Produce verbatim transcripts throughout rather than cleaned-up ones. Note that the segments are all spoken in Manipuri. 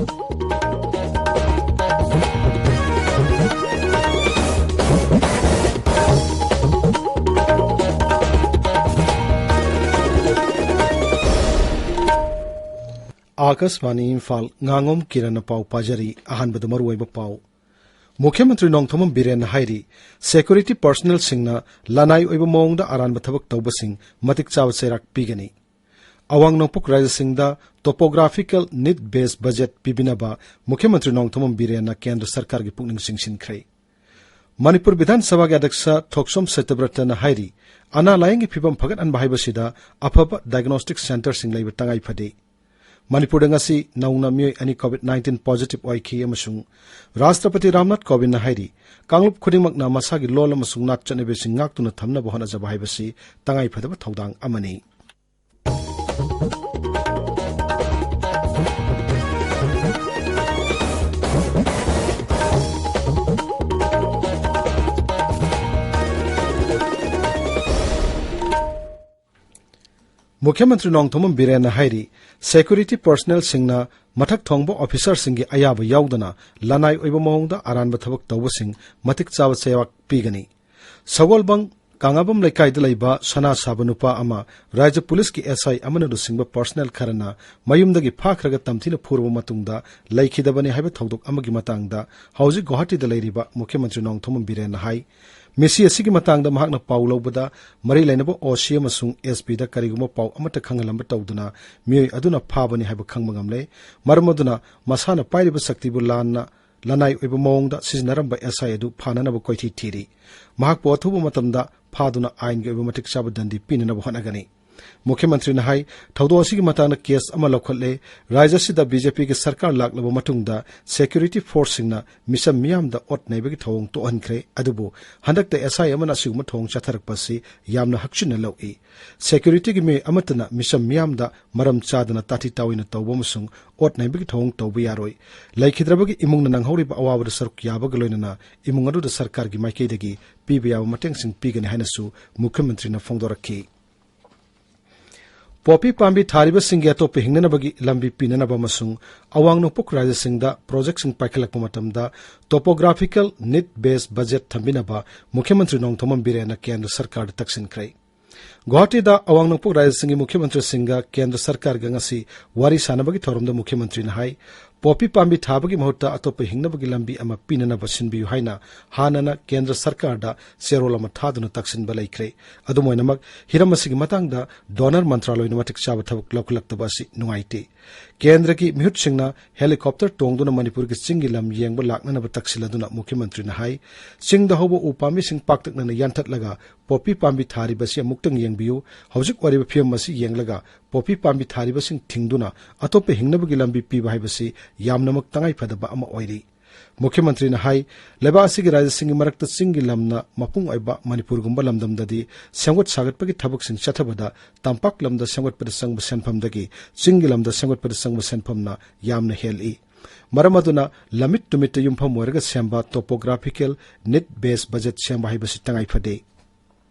ꯑꯥꯀꯥꯁꯕꯥꯅꯤ ꯏꯝꯐꯥꯜ, ꯉꯥꯉꯣꯝ ꯀꯤꯔꯟꯅ ꯄꯥꯎ ꯄꯥꯖꯔꯤ꯫ ꯑꯍꯥꯟꯕꯗ ꯃꯔꯨꯑꯣꯏꯕ ꯄꯥꯎ꯫ ꯃꯨꯈ꯭ꯌ ꯃꯟꯇ꯭ꯔꯤ ꯅꯣꯡꯊꯣꯝꯕꯝ ꯕꯤꯔꯦꯟꯅ ꯍꯥꯏꯔꯤ, ꯁꯦꯀ꯭ꯌꯨꯔꯤꯇꯤ ꯄꯔꯁꯅꯦꯜꯁꯤꯡꯅ ꯂꯅꯥꯏ ꯑꯣꯏꯕ ꯃꯑꯣꯡꯗ ꯑꯔꯥꯟꯕ ꯊꯕꯛ ꯇꯧꯕꯁꯤꯡ ꯃꯇꯤꯛ ꯆꯥꯕ ꯆꯩꯔꯥꯛ ꯄꯤꯒꯅꯤ꯫ ꯑꯋꯥꯡ ꯅꯣꯡꯄꯣꯛ ꯔꯥꯖ꯭ꯌꯁꯤꯡꯗ ꯇꯣꯄꯣꯒ꯭ꯔꯥꯐꯤꯀꯦꯜ ꯅꯤꯗ ꯕꯦꯁ ꯕꯖꯦꯠ ꯄꯤꯕꯤꯅꯕ ꯃꯨꯈ꯭ꯌ ꯃꯟꯇ꯭ꯔꯤ ꯅꯣꯡꯊꯣꯝꯕꯝ ꯕꯤꯔꯦꯟꯅ ꯀꯦꯟꯗ꯭ꯔ ꯁꯔꯀꯥꯔꯒꯤ ꯄꯨꯛꯅꯤꯡ ꯆꯤꯡꯁꯤꯟꯈ꯭ꯔꯦ꯫ ꯃꯅꯤꯄꯨꯔ ꯕꯤꯙꯥꯟ ꯁꯚꯥꯒꯤ ꯑꯗ꯭ꯌꯛꯁ ꯊꯣꯛꯆꯣꯝ ꯁꯇ꯭ꯌꯕ꯭ꯔꯇꯅ ꯍꯥꯏꯔꯤ, ꯑꯅꯥ ꯂꯥꯌꯦꯡꯒꯤ ꯐꯤꯚꯝ ꯐꯒꯠꯍꯟꯕ ꯍꯥꯏꯕꯁꯤꯗ ꯑꯐꯕ ꯗꯥꯏꯒꯅꯣꯁꯇꯤꯛ ꯁꯦꯟꯇꯔꯁꯤꯡ ꯂꯩꯕ ꯇꯉꯥꯏ ꯐꯗꯦ꯫ ꯃꯅꯤꯄꯨꯔꯗ ꯉꯁꯤ ꯅꯧꯅ ꯃꯤꯑꯣꯏ ꯑꯅꯤ ꯀꯣꯚꯤꯗ ꯅꯥꯏꯟꯇꯤꯟ ꯄꯣꯖꯤꯇꯤꯚ ꯑꯣꯏꯈꯤ ꯑꯃꯁꯨꯡ ꯔꯥꯁꯇ꯭ꯔꯄꯇꯤ ꯔꯥꯝꯅꯥꯊ ꯀꯣꯕꯤꯟꯗꯅ ꯍꯥꯏꯔꯤ, ꯀꯥꯡꯂꯨꯞ ꯈꯨꯗꯤꯡꯃꯛꯅ ꯃꯁꯥꯒꯤ ꯂꯣꯜ ꯑꯃꯁꯨꯡ ꯅꯥꯠ ꯆꯠꯅꯕꯤꯁꯤꯡ ꯉꯥꯛꯇꯨꯅ ꯊꯝꯅꯕ ꯍꯣꯠꯅꯖꯕ ꯍꯥꯏꯕꯁꯤ ꯇꯉꯥꯏ ꯐꯗꯕ ꯊꯧꯗꯥꯡ ꯑꯃꯅꯤ꯫ ꯃꯨꯈ꯭ꯌ ꯃꯟꯇ꯭ꯔꯤ ꯅꯣꯡꯊꯣꯝꯕꯝ ꯕꯤꯔꯦꯟꯅ ꯍꯥꯏꯔꯤ, ꯁꯦꯀ꯭ꯌꯨꯔꯤꯇꯤ ꯄꯔꯁꯅꯦꯜꯁꯤꯡꯅ ꯃꯊꯛ ꯊꯣꯡꯕ ꯑꯣꯐꯤꯁꯥꯔꯁꯤꯡꯒꯤ ꯑꯌꯥꯕ ꯌꯥꯎꯗꯅ ꯂꯅꯥꯏ ꯑꯣꯏꯕ ꯃꯑꯣꯡꯗ ꯑꯔꯥꯟꯕ ꯊꯕꯛ ꯇꯧꯕꯁꯤꯡ ꯃꯇꯤꯛ ꯆꯥꯕ ꯆꯩꯔꯥꯛ ꯄꯤꯒꯅꯤ꯫ ꯁꯒꯣꯜꯕꯪ ꯀꯥꯉꯥꯕꯝ ꯂꯩꯀꯥꯏꯗ ꯂꯩꯕ ꯁꯅꯥ ꯁꯥꯕ ꯅꯨꯄꯥ ꯑꯃ ꯔꯥꯖ꯭ꯌ ꯄꯨꯂꯤꯁꯀꯤ ꯑꯦꯁ ꯑꯥꯏ ꯑꯃꯅ ꯂꯨꯆꯤꯡꯕ ꯄꯔꯁꯅꯦꯜ ꯈꯔꯅ ꯃꯌꯨꯝꯗꯒꯤ ꯐꯥꯈ꯭ꯔꯒ ꯇꯝꯊꯤꯅ ꯐꯨꯔꯕ ꯃꯇꯨꯡꯗ ꯂꯩꯈꯤꯗꯕꯅꯤ ꯍꯥꯏꯕ ꯊꯧꯗꯣꯛ ꯑꯃꯒꯤ ꯃꯇꯥꯡꯗ ꯍꯧꯖꯤꯛ ꯒꯨꯋꯥꯍꯥꯇꯤꯗ ꯂꯩꯔꯤꯕ ꯃꯨꯈ꯭ꯌ ꯃꯟꯇ꯭ꯔꯤ ꯅꯣꯡꯊꯣꯝꯕꯝ ꯕꯤꯔꯦꯟꯅ ꯍꯥꯏ, ꯃꯤꯁꯤ ꯑꯁꯤꯒꯤ ꯃꯇꯥꯡꯗ ꯃꯍꯥꯛꯅ ꯄꯥꯎ ꯂꯧꯕꯗ ꯃꯔꯤ ꯂꯩꯅꯕ ꯑꯣ ꯁꯤ ꯑꯃꯁꯨꯡ ꯑꯦꯁ ꯄꯤꯗ ꯀꯔꯤꯒꯨꯝꯕ ꯄꯥꯎ ꯑꯃꯠꯇ ꯈꯪꯍꯜꯂꯝꯕ ꯇꯧꯗꯅ ꯃꯤꯑꯣꯏ ꯑꯗꯨꯅ ꯐꯥꯕꯅꯤ ꯍꯥꯏꯕ ꯈꯪꯕ ꯉꯝꯂꯦ꯫ ꯃꯔꯝ ꯑꯗꯨꯅ ꯃꯁꯥꯅ ꯄꯥꯏꯔꯤꯕ ꯁꯛꯇꯤꯕꯨ ꯂꯥꯟꯅ ꯂꯅꯥꯏ ꯑꯣꯏꯕ ꯃꯑꯣꯡꯗ ꯁꯤꯖꯤꯟꯅꯔꯝꯕ ꯑꯦꯁ ꯑꯥꯏ ꯑꯗꯨ ꯐꯥꯅꯅꯕ ꯀꯣꯏꯊꯤ ꯊꯤꯔꯤ꯫ ꯃꯍꯥꯛꯄꯨ ꯑꯊꯨꯕ ꯃꯇꯝꯗ ꯐꯥꯗꯨꯅ ꯑꯥꯏꯟꯒꯤ ꯑꯣꯏꯕ ꯃꯇꯤꯛ ꯆꯥꯕ ꯗꯟꯗꯤ ꯄꯤꯅꯅꯕ ꯍꯣꯠꯅꯒꯅꯤ꯫ ꯃꯨꯈ꯭ꯌ ꯃꯟꯇ꯭ꯔꯤꯅ ꯍꯥꯏ, ꯊꯧꯗꯣꯛ ꯑꯁꯤꯒꯤ ꯃꯇꯥꯡꯗ ꯀꯦꯁ ꯑꯃ ꯂꯧꯈꯠꯂꯦ꯫ ꯔꯥꯖ꯭ꯌ ꯑꯁꯤꯗ ꯕꯤ ꯖꯦ ꯄꯤꯒꯤ ꯁꯔꯀꯥꯔ ꯂꯥꯛꯂꯕ ꯃꯇꯨꯡꯗ ꯁꯦꯀ꯭ꯌꯨꯔꯤꯇꯤ ꯐꯣꯔꯁꯁꯤꯡꯅ ꯃꯤꯆꯝ ꯃꯤꯌꯥꯝꯗ ꯑꯣꯠ ꯅꯩꯕꯒꯤ ꯊꯧꯑꯣꯡ ꯇꯣꯛꯍꯟꯈ꯭ꯔꯦ꯫ ꯑꯗꯨꯕꯨ ꯍꯟꯗꯛꯇ ꯑꯦꯁ ꯑꯥꯏ ꯑꯃꯅ ꯑꯁꯤꯒꯨꯝꯕ ꯊꯧꯑꯣꯡ ꯆꯠꯊꯔꯛꯄ ꯑꯁꯤ ꯌꯥꯝꯅ ꯍꯛꯆꯤꯟꯅ ꯂꯧꯏ꯫ ꯁꯦꯀ꯭ꯌꯨꯔꯤꯇꯤꯒꯤ ꯃꯤꯑꯣꯏ ꯑꯃꯠꯇꯅ ꯃꯤꯆꯝ ꯃꯤꯌꯥꯝꯗ ꯃꯔꯝ ꯆꯥꯗꯅ ꯇꯥꯊꯤ ꯇꯥꯑꯣꯏꯅ ꯇꯧꯕ ꯑꯃꯁꯨꯡ ꯑꯣꯠ ꯅꯩꯕꯒꯤ ꯊꯧꯑꯣꯡ ꯇꯧꯕ ꯌꯥꯔꯣꯏ꯫ ꯂꯩꯈꯤꯗ꯭ꯔꯕꯒꯤ ꯏꯃꯨꯡꯅ ꯅꯪꯍꯧꯔꯤꯕ ꯑꯋꯥꯕꯗ ꯁꯔꯨꯛ ꯌꯥꯕꯒ ꯂꯣꯏꯅꯅ ꯏꯃꯨꯡ ꯑꯗꯨꯗ ꯁꯔꯀꯥꯔꯒꯤ ꯃꯥꯏꯀꯩꯗꯒꯤ ꯄꯤꯕ ꯌꯥꯕ ꯃꯇꯦꯡꯁꯤꯡ ꯄꯤꯒꯅꯤ ꯍꯥꯏꯅꯁꯨ ꯃꯨꯈ꯭ꯌ ꯃꯟꯇ꯭ꯔꯤꯅ ꯐꯣꯡꯗꯣꯔꯛꯈꯤ꯫ ꯄꯣꯄꯤ ꯄꯥꯝꯕꯤ ꯊꯥꯔꯤꯕꯁꯤꯡꯒꯤ ꯑꯇꯣꯞꯄ ꯍꯤꯡꯅꯅꯕꯒꯤ ꯂꯝꯕꯤ ꯄꯤꯅꯅꯕ ꯑꯃꯁꯨꯡ ꯑꯋꯥꯡ ꯅꯣꯡꯄꯣꯛ ꯔꯥꯖ꯭ꯌꯁꯤꯡꯗ ꯄ꯭ꯔꯣꯖꯦꯛꯁꯤꯡ ꯄꯥꯏꯈꯠꯂꯛꯄ ꯃꯇꯝꯗ topographical need based budget ꯊꯝꯕꯤꯅꯕ ꯃꯨꯈ꯭ꯌ ꯃꯟꯇ꯭ꯔꯤ ꯅꯣꯡꯊꯣꯝꯕꯝ ꯕꯤꯔꯦꯟꯅ ꯀꯦꯟꯗ꯭ꯔ ꯁꯔꯀꯥꯔꯗ ꯇꯛꯁꯤꯟꯈ꯭ꯔꯦ꯫ ꯒꯨꯋꯥꯍꯥꯇꯤꯗ ꯑꯋꯥꯡ ꯅꯣꯡꯄꯣꯛ ꯔꯥꯖ꯭ꯌꯁꯤꯡꯒꯤ ꯃꯨꯈ꯭ꯌ ꯃꯟꯇ꯭ꯔꯤꯁꯤꯡꯒ ꯀꯦꯟꯗ꯭ꯔ ꯁꯔꯀꯥꯔꯒ ꯉꯁꯤ ꯋꯥꯔꯤ ꯁꯥꯟꯅꯕꯒꯤ ꯊꯧꯔꯝꯗ ꯃꯨꯈ꯭ꯌ ꯃꯟꯇ꯭ꯔꯤꯅ ꯍꯥꯏ, ꯄꯣꯄꯤ ꯄꯥꯝꯕꯤ ꯊꯥꯕꯒꯤ ꯃꯍꯨꯠꯇ ꯑꯇꯣꯞꯄ ꯍꯤꯡꯅꯕꯒꯤ ꯂꯝꯕꯤ ꯑꯃ ꯄꯤꯅꯅꯕ ꯁꯤꯟꯕꯤꯌꯨ ꯍꯥꯏꯅ ꯍꯥꯟꯅꯅ ꯀꯦꯟꯗ꯭ꯔ ꯁꯔꯀꯥꯔꯗ ꯆꯦꯔꯣꯜ ꯑꯃ ꯊꯥꯗꯨꯅ ꯇꯛꯁꯤꯟꯕ ꯂꯩꯈ꯭ꯔꯦ꯫ ꯑꯗꯨꯝ ꯑꯣꯏꯅꯃꯛ, ꯍꯤꯔꯝ ꯑꯁꯤꯒꯤ ꯃꯇꯥꯡꯗ ꯗꯣꯅꯔ ꯃꯟꯇ꯭ꯔꯥꯂꯣꯏꯅ ꯃꯇꯤꯛ ꯆꯥꯕ ꯊꯕꯛ ꯂꯧꯈꯠꯂꯛꯇꯕ ꯑꯁꯤ ꯅꯨꯡꯉꯥꯏꯇꯦ꯫ ꯀꯦꯟꯗ꯭ꯔꯒꯤ ꯃꯤꯍꯨꯠꯁꯤꯡꯅ helicopter ꯇꯣꯡꯗꯨꯅ ꯃꯅꯤꯄꯨꯔꯒꯤ ꯆꯤꯡꯒꯤ ꯂꯝ ꯌꯦꯡꯕ ꯂꯥꯛꯅꯅꯕ ꯇꯛꯁꯤꯜꯂꯗꯨꯅ ꯃꯨꯈ꯭ꯌ ꯃꯟꯇ꯭ꯔꯤꯅ ꯍꯥꯏ, ꯆꯤꯡꯗ ꯍꯧꯕ ꯎ ꯄꯥꯝꯕꯤꯁꯤꯡ ꯄꯥꯛꯇꯛꯅꯅ ꯌꯥꯟꯊꯠꯂꯒ ꯄꯣꯄꯤ ꯄꯥꯝꯕꯤ ꯊꯥꯔꯤꯕꯁꯤ ꯑꯃꯨꯛꯇꯪ ꯌꯦꯡꯕꯤꯌꯨ꯫ ꯍꯧꯖꯤꯛ ꯑꯣꯏꯔꯤꯕ ꯐꯤꯕꯝ ꯑꯁꯤ ꯌꯦꯡꯂꯒ ꯄꯣꯄꯤ ꯄꯥꯝꯕꯤ ꯊꯥꯔꯤꯕꯁꯤꯡ ꯊꯤꯡꯗꯨꯅ ꯑꯇꯣꯞꯄ ꯍꯤꯡꯅꯕꯒꯤ ꯂꯝꯕꯤ ꯄꯤꯕ ꯍꯥꯏꯕꯁꯤ ꯌꯥꯝꯅꯃꯛ ꯇꯉꯥꯏ ꯐꯗꯕ ꯑꯃ ꯑꯣꯏꯔꯤ꯫ ꯃꯨꯈ꯭ꯌ ꯃꯟꯇ꯭ꯔꯤꯅ ꯍꯥꯏ, ꯂꯩꯕꯥꯛ ꯑꯁꯤꯒꯤ ꯔꯥꯖ꯭ꯌꯁꯤꯡꯒꯤ ꯃꯔꯛꯇ ꯆꯤꯡꯒꯤ ꯂꯝꯅ ꯃꯄꯨꯡ ꯑꯣꯏꯕ ꯃꯅꯤꯄꯨꯔꯒꯨꯝꯕ ꯂꯝꯗꯝꯗꯗꯤ ꯁꯦꯝꯒꯠ ꯁꯥꯒꯠꯄꯒꯤ ꯊꯕꯛꯁꯤꯡ ꯆꯠꯊꯕꯗ ꯇꯝꯄꯥꯛ ꯂꯝꯗ ꯁꯦꯝꯒꯠꯄꯗ ꯆꯪꯕ ꯁꯦꯟꯐꯝꯗꯒꯤ ꯆꯤꯡꯒꯤ ꯂꯝꯗ ꯁꯦꯝꯒꯠꯄꯗ ꯆꯪꯕ ꯁꯦꯟꯐꯝꯅ ꯌꯥꯝꯅ ꯍꯦꯜꯂꯤ꯫ ꯃꯔꯝ ꯑꯗꯨꯅ ꯂꯝꯃꯤꯠ ꯇꯨꯃꯤꯠꯇ ꯌꯨꯝꯐꯝ ꯑꯣꯏꯔꯒ ꯁꯦꯝꯕ topographical need based budget ꯁꯦꯝꯕ ꯍꯥꯏꯕꯁꯤ ꯇꯉꯥꯏ ꯐꯗꯦ꯫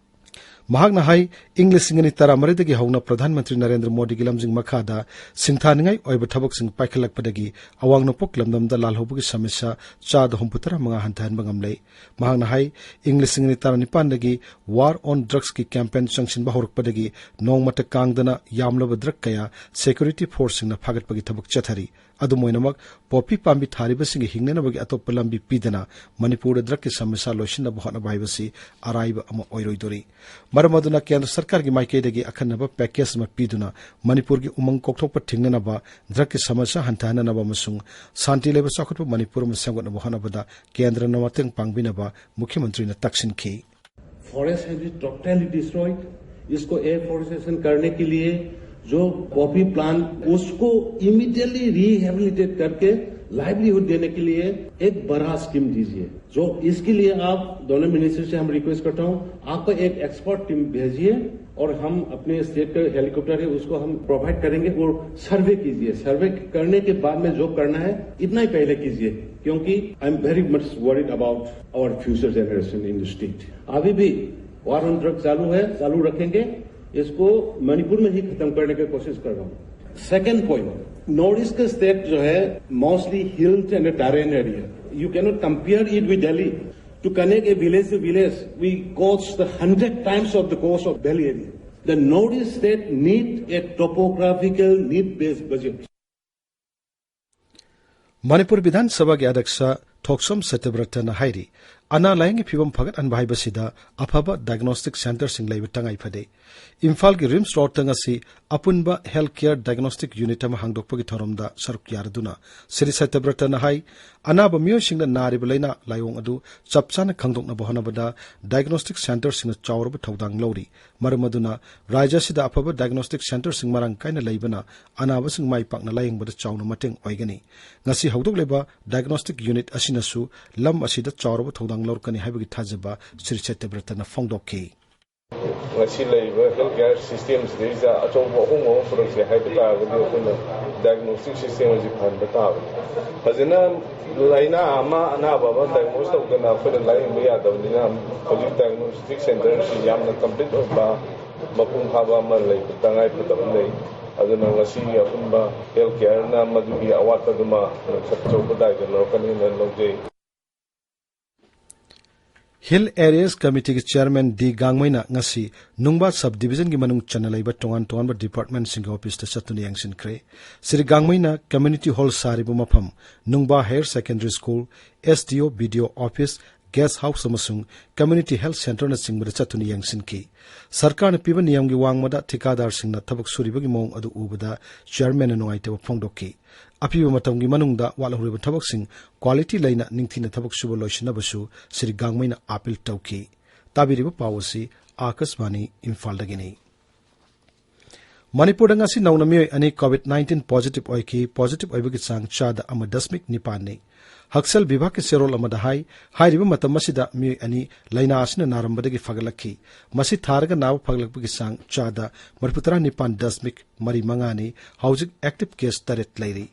ꯃꯍꯥꯛꯅ ꯍꯥꯏ, ꯏꯪ ꯂꯤꯁꯤꯡ ꯑꯅꯤ ꯇꯔꯥꯃꯔꯤꯗꯒꯤ ꯍꯧꯅ ꯄ꯭ꯔꯙꯥꯟ ꯃꯟꯇ꯭ꯔꯤ ꯅꯔꯦꯟꯗ꯭ꯔ ꯃꯣꯗꯤꯒꯤ ꯂꯝꯖꯤꯡ ꯃꯈꯥꯗ ꯁꯤꯡꯊꯥꯅꯤꯡꯉꯥꯏ ꯑꯣꯏꯕ ꯊꯕꯛꯁꯤꯡ ꯄꯥꯏꯈꯠꯂꯛꯄꯗꯒꯤ ꯑꯋꯥꯡ ꯅꯣꯡꯄꯣꯛ ꯂꯝꯗꯝꯗ ꯂꯥꯜꯍꯧꯕꯒꯤ ꯁꯃꯁ꯭ꯌꯥ ꯆꯥꯗ ꯍꯨꯝꯐꯨꯇꯔꯥ ꯃꯉꯥ ꯍꯟꯊꯍꯟꯕ ꯉꯝꯂꯦ꯫ ꯃꯍꯥꯛꯅ ꯍꯥꯏ, ꯏꯪ ꯂꯤꯁꯤꯡ ꯑꯅꯤ ꯇꯔꯥꯅꯤꯄꯥꯟꯗꯒꯤ War on Drugsꯀꯤ campaign ꯆꯪꯁꯤꯟꯕ ꯍꯧꯔꯛꯄꯗꯒꯤ ꯅꯣꯡꯃꯇ ꯀꯥꯡꯗꯅ ꯌꯥꯝꯂꯕ drug ꯀꯌꯥ security forceꯁꯤꯡꯅ ꯐꯥꯒꯠꯄꯒꯤ ꯊꯕꯛ ꯆꯠꯊꯔꯤ꯫ ꯑꯗꯨꯝ ꯑꯣꯏꯅꯃꯛ, ꯄꯣꯄꯤ ꯄꯥꯝꯕꯤ ꯊꯥꯔꯤꯕꯁꯤꯡꯒꯤ ꯍꯤꯡꯅꯅꯕꯒꯤ ꯑꯇꯣꯞꯄ ꯂꯝꯕꯤ ꯄꯤꯗꯅ ꯃꯅꯤꯄꯨꯔꯗ drugꯀꯤ ꯁꯃꯁ꯭ꯌꯥ ꯂꯣꯏꯁꯤꯟꯅꯕ ꯍꯣꯠꯅꯕ ꯍꯥꯏꯕꯁꯤ ꯑꯔꯥꯏꯕ ꯑꯃ ꯑꯣꯏꯔꯣꯏꯗꯣꯔꯤ꯫ ꯃꯔꯝ ꯑꯗꯨꯅ ꯀꯦꯟꯗ꯭ꯔ ꯁꯔꯀꯥꯔꯒꯤ ꯃꯥꯏꯀꯩꯗꯒꯤ ꯑꯈꯟꯅꯕ package ꯑꯃ ꯄꯤꯗꯨꯅ ꯃꯅꯤꯄꯨꯔꯒꯤ ꯎꯃꯪ ꯀꯣꯛꯊꯣꯛꯄ ꯊꯤꯡꯅꯅꯕ, drugꯀꯤ ꯁꯃꯁ꯭ꯌꯥ ꯍꯟꯊꯍꯟꯅꯅꯕ ꯑꯃꯁꯨꯡ ꯁꯥꯟꯇꯤ ꯂꯩꯕ ꯆꯥꯎꯈꯠꯄ ꯃꯅꯤꯄꯨꯔ ꯑꯃ ꯁꯦꯝꯒꯠꯅꯕ ꯍꯣꯠꯅꯕꯗ ꯀꯦꯟꯗ꯭ꯔꯅ ꯃꯇꯦꯡ ꯄꯥꯡꯕꯤꯅꯕ ꯃꯨꯈ꯭ꯌ ꯃꯟꯇ꯭ꯔꯤꯅ ꯇꯛꯁꯤꯟꯈꯤ꯫ Forest has been totally destroyed. इसको afforestation करने के लिए जो poppy plant, उसको immediately rehabilitate करके livelihood देने के लिए एक बड़ा scheme दीजिए। जो इसके लिए आप दोनों मिनिस्टर से हम रिक्वेस्ट करता हूँ, आपका एक एक्सपर्ट टीम भेजिए और हम अपने स्टेट का हेलीकॉप्टर है, उसको हम प्रोवाइड करेंगे और सर्वे कीजिए। सर्वे करने के बाद में जो करना है, इतना ही पहले कीजिए, क्योंकि I am very much worried about our future generation in the state। अभी भी वॉर ऑन ड्रग चालू है, चालू रखेंगे। इसको मणिपुर में ही खत्म करने की कोशिश कर रहा हूँ। सेकंड पॉइंट, नॉर्थ ईस्ट के स्टेट जो है mostly hills and terrain area, you can not compare it with Delhi. To connect a village to village, we cost the hundred times of the cost of Delhi area. The North East state need a topographical need based budget. Manipur Vidhan ꯁꯚꯥꯒꯤ ꯑꯗ꯭ꯌꯛꯁ ꯊꯣꯛꯁꯣꯝ ꯁꯇ꯭ꯌꯕ꯭ꯔꯇꯅ ꯍꯥꯏꯔꯤ, ꯑꯅꯥ ꯂꯥꯌꯦꯡꯒꯤ ꯐꯤꯕꯝ ꯐꯒꯠꯍꯟꯕ ꯍꯥꯏꯕꯁꯤꯗ ꯑꯐꯕ ꯗꯥꯏꯒꯅꯣꯁꯇꯤꯛ ꯁꯦꯟꯇꯔꯁꯤꯡ ꯂꯩꯕ ꯇꯉꯥꯏ ꯐꯗꯦ꯫ ꯏꯝꯐꯥꯜꯒꯤ ꯔꯤꯝꯁ ꯔꯣꯗꯇ ꯉꯁꯤ ꯑꯄꯨꯟꯕ ꯍꯦꯜꯊ ꯀꯦꯌꯔ ꯗꯥꯏꯒꯅꯣꯁꯇꯤꯛ ꯌꯨꯅꯤꯠ ꯑꯃ ꯍꯥꯡꯗꯣꯛꯄꯒꯤ ꯊꯧꯔꯝꯗ ꯁꯔꯨꯛ ꯌꯥꯔꯗꯨꯅ ꯁ꯭ꯔꯤ ꯁꯇ꯭ꯌꯕ꯭ꯔꯇꯅ ꯍꯥꯏ, ꯑꯅꯥꯕ ꯃꯤꯑꯣꯏꯁꯤꯡꯅ ꯅꯥꯔꯤꯕ ꯂꯥꯏꯅꯥ ꯂꯥꯏꯑꯣꯡ ꯑꯗꯨ ꯆꯞ ꯆꯥꯅ ꯈꯪꯗꯣꯛꯅꯕ ꯍꯣꯠꯅꯕꯗ ꯗꯥꯏꯒꯅꯣꯁꯇꯤꯛ ꯁꯦꯟꯇꯔꯁꯤꯡꯅ ꯆꯥꯎꯔꯕ ꯊꯧꯗꯥꯡ ꯂꯧꯔꯤ꯫ ꯃꯔꯝ ꯑꯗꯨꯅ ꯔꯥꯖ꯭ꯌ ꯑꯁꯤꯗ ꯑꯐꯕ ꯗꯥꯏꯒꯅꯣꯁꯇꯤꯛ ꯁꯦꯟꯇꯔꯁꯤꯡ ꯃꯔꯥꯡ ꯀꯥꯏꯅ ꯂꯩꯕꯅ ꯑꯅꯥꯕꯁꯤꯡ ꯃꯥꯏ ꯄꯥꯛꯅ ꯂꯥꯌꯦꯡꯕꯗ ꯆꯥꯎꯅ ꯃꯇꯦꯡ ꯑꯣꯏꯒꯅꯤ꯫ ꯉꯁꯤ ꯍꯧꯗꯣꯛꯂꯤꯕ ꯗꯥꯏꯒꯅꯣꯁꯇꯤꯛ ꯌꯨꯅꯤꯠ ꯑꯁꯤꯅꯁꯨ ꯂꯝ ꯑꯁꯤꯗ ꯆꯥꯎꯔꯕ ꯊꯧꯗꯥꯡ ꯂꯧꯔꯛꯀꯅꯤ ꯍꯥꯏꯕꯒꯤ ꯊꯥꯖꯕ ꯁ꯭ꯔꯤ ꯁꯇ꯭ꯌꯕ꯭ꯔꯇꯅ ꯐꯣꯡꯗꯣꯛꯈꯤ꯫ ꯉꯁꯤ ꯂꯩꯔꯤꯕ ꯍꯦꯜꯊ ꯀꯦꯌꯔ ꯁꯤꯁꯇꯦꯝꯁꯤꯗꯩꯁꯤꯗ ꯑꯆꯧꯕ ꯑꯍꯣꯡꯕ ꯑꯃ ꯄꯨꯔꯛꯁꯦ ꯍꯥꯏꯕ ꯇꯥꯔꯒꯗꯤ ꯑꯩꯈꯣꯏꯅ ꯗꯥꯏꯒꯅꯣꯁꯇꯤꯛ ꯁꯤꯁꯇꯦꯝ ꯑꯁꯤ ꯐꯍꯟꯕ ꯇꯥꯕꯅꯤ꯫ ꯐꯖꯅ ꯂꯥꯏꯅꯥ ꯑꯃ, ꯑꯅꯥꯕ ꯑꯃ ꯗꯥꯏꯒꯅꯣꯁ ꯇꯧꯗꯅ ꯑꯩꯈꯣꯏꯅ ꯂꯥꯌꯦꯡꯕ ꯌꯥꯗꯕꯅꯤꯅ ꯍꯧꯖꯤꯛ ꯗꯥꯏꯒꯅꯣꯁꯇꯤꯛ ꯁꯦꯟꯇꯔꯁꯤ ꯌꯥꯝꯅ ꯀꯝꯄ꯭ꯂꯤꯠ ꯑꯣꯏꯕ, ꯃꯄꯨꯡ ꯐꯥꯕ ꯑꯃ ꯂꯩꯕ ꯇꯉꯥꯏ ꯐꯗꯕ ꯂꯩ꯫ ꯑꯗꯨꯅ ꯉꯁꯤꯒꯤ ꯑꯄꯨꯟꯕ ꯍꯦꯜꯊ ꯀꯦꯌꯔꯅ ꯃꯗꯨꯒꯤ ꯑꯋꯥꯠꯄꯗꯨꯃ ꯃꯁꯛ ꯑꯆꯧꯕ ꯗꯥꯏꯗ ꯂꯧꯔꯛꯀꯅꯤꯅ ꯂꯧꯖꯩ꯫ ꯍꯤꯜ ꯑꯦꯔꯤꯌꯥꯁ ꯀꯃꯤꯇꯤꯒꯤ ꯆꯤꯌꯔꯃꯦꯟ ꯗꯤ ꯒꯥꯡꯃꯩꯅ ꯉꯁꯤ ꯅꯨꯡꯕꯥ ꯁꯕ ꯗꯤꯕꯤꯖꯟꯒꯤ ꯃꯅꯨꯡ ꯆꯟꯅ ꯂꯩꯕ ꯇꯣꯉꯥꯟ ꯇꯣꯉꯥꯟꯕ ꯗꯤꯄꯥꯔꯠꯃꯦꯟꯁꯤꯡꯒꯤ ꯑꯣꯐꯤꯁꯇ ꯆꯠꯇꯨꯅ ꯌꯦꯡꯁꯤꯟꯈ꯭ꯔꯦ꯫ ꯁ꯭ꯔꯤ ꯒꯥꯡꯃꯩꯅ ꯀꯝꯃ꯭ꯌꯨꯅꯤꯇꯤ ꯍꯣꯜ ꯁꯥꯔꯤꯕ ꯃꯐꯝ, Nungba higher secondary school, S D O, B D O office, guest house ꯑꯃꯁꯨꯡ ꯀꯝꯃ꯭ꯌꯨꯅꯤꯇꯤ ꯍꯦꯜꯊ ꯁꯦꯟꯇꯔꯅꯆꯤꯡꯕꯗ ꯆꯠꯇꯨꯅ ꯌꯦꯡꯁꯤꯟꯈꯤ꯫ ꯁꯔꯀꯥꯔꯅ ꯄꯤꯕ ꯅꯤꯌꯝꯒꯤ ꯋꯥꯡꯃꯗ ꯊꯤꯀꯥꯗꯥꯔꯁꯤꯡꯅ ꯊꯕꯛ ꯁꯨꯔꯤꯕꯒꯤ ꯃꯑꯣꯡ ꯑꯗꯨ ꯎꯕꯗ ꯆꯤꯌꯔꯃꯦꯟꯅ ꯅꯨꯡꯉꯥꯏꯇꯕ ꯐꯣꯡꯗꯣꯛꯈꯤ꯫ ꯑꯄꯤꯕ ꯃꯇꯝꯒꯤ ꯃꯅꯨꯡꯗ ꯋꯥꯠꯍꯧꯔꯤꯕ ꯊꯕꯛꯁꯤꯡ ꯀ꯭ꯋꯥꯂꯤꯇꯤ ꯂꯩꯅ ꯅꯤꯡꯊꯤꯅ ꯊꯕꯛ ꯁꯨꯕ ꯂꯣꯏꯁꯤꯟꯅꯕꯁꯨ ꯁ꯭ꯔꯤ ꯒꯥꯡꯃꯩꯅ ꯑꯥꯄꯤꯜ ꯇꯧꯈꯤ꯫ ꯇꯥꯕꯤꯔꯤꯕ ꯄꯥꯎ ꯑꯁꯤ ꯑꯥꯀꯥꯁꯕꯥꯅꯤ ꯏꯝꯐꯥꯜꯗꯒꯤꯅꯤ꯫ ꯃꯅꯤꯄꯨꯔꯗ ꯉꯁꯤ ꯅꯧꯅ ꯃꯤꯑꯣꯏ ꯑꯅꯤ ꯀꯣꯚꯤꯗ ꯅꯥꯏꯟꯇꯤꯟ ꯄꯣꯖꯤꯇꯤꯚ ꯑꯣꯏꯈꯤ꯫ ꯄꯣꯖꯤꯇꯤꯚ ꯑꯣꯏꯕꯒꯤ ꯆꯥꯡ ꯆꯥꯗ ꯑꯃ ꯗꯁꯃꯤꯛ ꯅꯤꯄꯥꯟꯅꯤ꯫ ꯍꯛꯁꯦꯜ ꯕꯤꯚꯥꯒꯀꯤ ꯆꯦꯔꯣꯜ ꯑꯃꯗ ꯍꯥꯏ, ꯍꯥꯏꯔꯤꯕ ꯃꯇꯝ ꯑꯁꯤꯗ ꯃꯤꯑꯣꯏ ꯑꯅꯤ ꯂꯥꯏꯅꯥ ꯑꯁꯤꯅ ꯅꯥꯔꯝꯕꯗꯒꯤ ꯐꯒꯠꯂꯛꯈꯤ꯫ ꯃꯁꯤ ꯊꯥꯔꯒ ꯅꯥꯕ ꯐꯒꯠꯂꯛꯄꯒꯤ ꯆꯥꯡ ꯆꯥꯗ ꯃꯔꯤꯐꯨꯇꯔꯥ ꯅꯤꯄꯥꯟ ꯗꯁꯃꯤꯛ ꯃꯔꯤ ꯃꯉꯥꯅꯤ꯫ ꯍꯧꯖꯤꯛ ꯑꯦꯛꯇꯤꯚ ꯀꯦꯁ ꯇꯔꯦꯠ ꯂꯩꯔꯤ꯫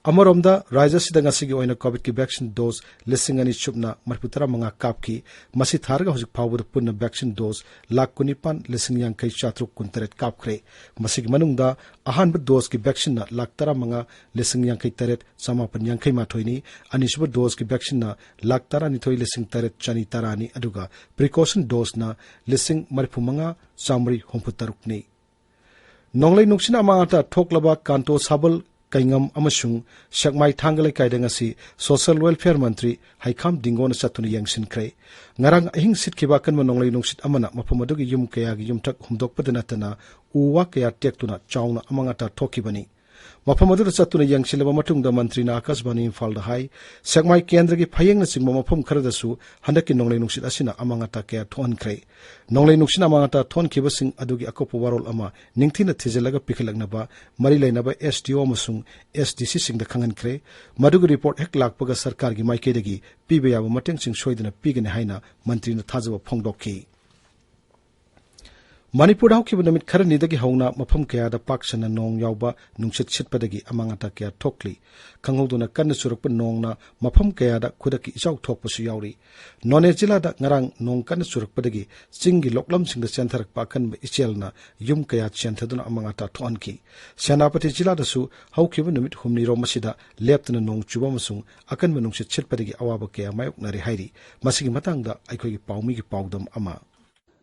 ꯑꯃꯔꯣꯝꯗ, ꯔꯥꯖ꯭ꯌ ꯑꯁꯤꯗ ꯉꯁꯤꯒꯤ ꯑꯣꯏꯅ ꯀꯣꯚꯤꯗꯀꯤ ꯚꯦꯛꯁꯤꯟ ꯗꯣꯁ ꯂꯤꯁꯤꯡ ꯑꯅꯤ ꯁꯨꯞꯅ ꯃꯔꯤꯐꯨ ꯇꯔꯥ ꯃꯉꯥ ꯀꯥꯞꯈꯤ꯫ ꯃꯁꯤ ꯊꯥꯔꯒ ꯍꯧꯖꯤꯛ ꯐꯥꯎꯕꯗ ꯄꯨꯟꯅ ꯚꯦꯛꯁꯤꯟ ꯗꯣꯁ ꯂꯥꯈ ꯀꯨꯟꯅꯤꯄꯥꯟ ꯂꯤꯁꯤꯡ ꯌꯥꯡꯈꯩ ꯆꯥꯇ꯭ꯔꯨꯛ ꯀꯨꯟꯇꯔꯦꯠ ꯀꯥꯞꯈ꯭ꯔꯦ꯫ ꯃꯁꯤꯒꯤ ꯃꯅꯨꯡꯗ ꯑꯍꯥꯟꯕ ꯗꯣꯁꯀꯤ ꯚꯦꯛꯁꯤꯟꯅ ꯂꯥꯈ ꯇꯔꯥꯃꯉꯥ ꯂꯤꯁꯤꯡ ꯌꯥꯡꯈꯩ ꯇꯔꯦꯠ ꯆꯃꯥꯄꯟ ꯌꯥꯡꯈꯩ ꯃꯥꯊꯣꯏꯅꯤ, ꯑꯅꯤꯁꯨꯕ ꯗꯣꯁꯀꯤ ꯚꯦꯛꯁꯤꯟꯅ ꯂꯥꯈ ꯇꯔꯥꯅꯤꯊꯣꯏ ꯂꯤꯁꯤꯡ ꯇꯔꯦꯠ ꯆꯅꯤ ꯇꯔꯥꯅꯤ, ꯑꯗꯨꯒ ꯄ꯭ꯔꯤꯀꯣꯁꯟ ꯗꯣꯁꯅ ꯂꯤꯁꯤꯡ ꯃꯔꯤꯐꯨ ꯃꯉꯥ ꯆꯥꯃꯔꯤ ꯍꯨꯝꯐꯨ ꯇꯔꯨꯛꯅꯤ꯫ ꯅꯣꯡꯂꯩ ꯅꯨꯡꯁꯤꯠꯅ ꯑꯃꯥꯡ ꯑꯇꯥ ꯊꯣꯛꯂꯕ ꯀꯥꯟꯇꯣ ꯁꯥꯕꯜ, ꯀꯩꯉꯝ ꯑꯃꯁꯨꯡ ꯁꯦꯛꯃꯥꯏ ꯊꯥꯡꯒ ꯂꯩꯀꯥꯏꯗ ꯉꯁꯤ ꯁꯣꯁꯤꯌꯦꯜ ꯋꯦꯜꯐꯤꯌꯔ ꯃꯟꯇ꯭ꯔꯤ ꯍꯩꯈꯥꯝ ꯗꯤꯡꯒꯣꯅ ꯆꯠꯇꯨꯅ ꯌꯦꯡꯁꯤꯟꯈ꯭ꯔꯦ꯫ ꯉꯔꯥꯡ ꯑꯍꯤꯡ ꯁꯤꯠꯈꯤꯕ ꯑꯀꯟꯕ ꯅꯣꯡꯂꯩ ꯅꯨꯡꯁꯤꯠ ꯑꯃꯅ ꯃꯐꯝ ꯑꯗꯨꯒꯤ ꯌꯨꯝ ꯀꯌꯥꯒꯤ ꯌꯨꯝꯊꯛ ꯍꯨꯝꯗꯣꯛꯄꯗ ꯅꯠꯇꯅ ꯎ ꯋꯥ ꯀꯌꯥ ꯇꯦꯛꯇꯨꯅ ꯆꯥꯎꯅ ꯑꯃꯥꯡ ꯑꯇꯥ ꯊꯣꯛꯈꯤꯕꯅꯤ꯫ ꯃꯐꯝ ꯑꯗꯨꯗ ꯆꯠꯇꯨꯅ ꯌꯦꯡꯁꯤꯜꯂꯕ ꯃꯇꯨꯡꯗ ꯃꯟꯇ꯭ꯔꯤꯅ ꯑꯥꯀꯥꯁꯕꯥꯅꯤ ꯏꯝꯐꯥꯜꯗ ꯍꯥꯏ, ꯁꯦꯛꯃꯥꯏ ꯀꯦꯟꯗ꯭ꯔꯒꯤ ꯐꯌꯦꯡꯅꯆꯤꯡꯕ ꯃꯐꯝ ꯈꯔꯗꯁꯨ ꯍꯟꯗꯛꯀꯤ ꯅꯣꯡꯂꯩ ꯅꯨꯡꯁꯤꯠ ꯑꯁꯤꯅ ꯑꯃꯥꯡ ꯑꯇꯥ ꯀꯌꯥ ꯊꯣꯛꯍꯟꯈ꯭ꯔꯦ꯫ ꯅꯣꯡꯂꯩ ꯅꯨꯡꯁꯤꯠꯅ ꯑꯃꯥꯡ ꯑꯇꯥ ꯊꯣꯛꯍꯟꯈꯤꯕꯁꯤꯡ ꯑꯗꯨꯒꯤ ꯑꯀꯨꯞꯄ ꯋꯥꯔꯣꯜ ꯑꯃ ꯅꯤꯡꯊꯤꯅ ꯊꯤꯖꯤꯜꯂꯒ ꯄꯤꯈꯠꯂꯛꯅꯕ ꯃꯔꯤ ꯂꯩꯅꯕ ꯑꯦꯁ ꯗꯤ ꯑꯣ ꯑꯃꯁꯨꯡ ꯑꯦꯁ ꯗꯤ ꯁꯤꯁꯤꯡꯗ ꯈꯪꯍꯟꯈ꯭ꯔꯦ꯫ ꯃꯗꯨꯒꯤ ꯔꯤꯄꯣꯔꯠ ꯍꯦꯛ ꯂꯥꯛꯄꯒ ꯁꯔꯀꯥꯔꯒꯤ ꯃꯥꯏꯀꯩꯗꯒꯤ ꯄꯤꯕ ꯌꯥꯕ ꯃꯇꯦꯡꯁꯤꯡ ꯁꯣꯏꯗꯅ ꯄꯤꯒꯅꯤ ꯍꯥꯏꯅ ꯃꯟꯇ꯭ꯔꯤꯅ ꯊꯥꯖꯕ ꯐꯣꯡꯗꯣꯛꯈꯤ꯫ ꯃꯅꯤꯄꯨꯔꯗ ꯍꯧꯈꯤꯕ ꯅꯨꯃꯤꯠ ꯈꯔꯅꯤꯗꯒꯤ ꯍꯧꯅ ꯃꯐꯝ ꯀꯌꯥꯗ ꯄꯥꯛ ꯁꯟꯅ ꯅꯣꯡ ꯌꯥꯎꯕ ꯅꯨꯡꯁꯤꯠ ꯁꯤꯠꯄꯗꯒꯤ ꯑꯃꯥꯡ ꯑꯇꯥ ꯀꯌꯥ ꯊꯣꯛꯂꯤ꯫ ꯈꯪꯍꯧꯗꯅ ꯀꯟꯅ ꯆꯨꯔꯛꯄ ꯅꯣꯡꯅ ꯃꯐꯝ ꯀꯌꯥꯗ ꯈꯨꯗꯛꯀꯤ ꯏꯆꯥꯎ ꯊꯣꯛꯄꯁꯨ ꯌꯥꯎꯔꯤ꯫ ꯅꯣꯅꯦ ꯖꯤꯂꯥꯗ ꯉꯔꯥꯡ ꯅꯣꯡ ꯀꯟꯅ ꯆꯨꯔꯛꯄꯗꯒꯤ ꯆꯤꯡꯒꯤ ꯂꯣꯛꯂꯝꯁꯤꯡꯗ ꯆꯦꯟꯊꯔꯛꯄ ꯑꯀꯟꯕ ꯏꯆꯦꯜꯅ ꯌꯨꯝ ꯀꯌꯥ ꯆꯦꯟꯊꯗꯨꯅ ꯑꯃꯥꯡ ꯑꯇꯥ ꯊꯣꯛꯍꯟꯈꯤ꯫ ꯁꯦꯅꯥꯄꯇꯤ ꯖꯤꯂꯥꯗꯁꯨ ꯍꯧꯈꯤꯕ ꯅꯨꯃꯤꯠ ꯍꯨꯝꯅꯤꯔꯣꯝ ꯑꯁꯤꯗ ꯂꯦꯞꯇꯅ ꯅꯣꯡ ꯆꯨꯕ ꯑꯃꯁꯨꯡ ꯑꯀꯟꯕ ꯅꯨꯡꯁꯤꯠ ꯁꯤꯠꯄꯗꯒꯤ ꯑꯋꯥꯕ ꯀꯌꯥ ꯃꯥꯌꯣꯛꯅꯔꯦ ꯍꯥꯏꯔꯤ꯫ ꯃꯁꯤꯒꯤ ꯃꯇꯥꯡꯗ ꯑꯩꯈꯣꯏꯒꯤ ꯄꯥꯎꯃꯤꯒꯤ ꯄꯥꯎꯗꯝ ꯑꯃ꯫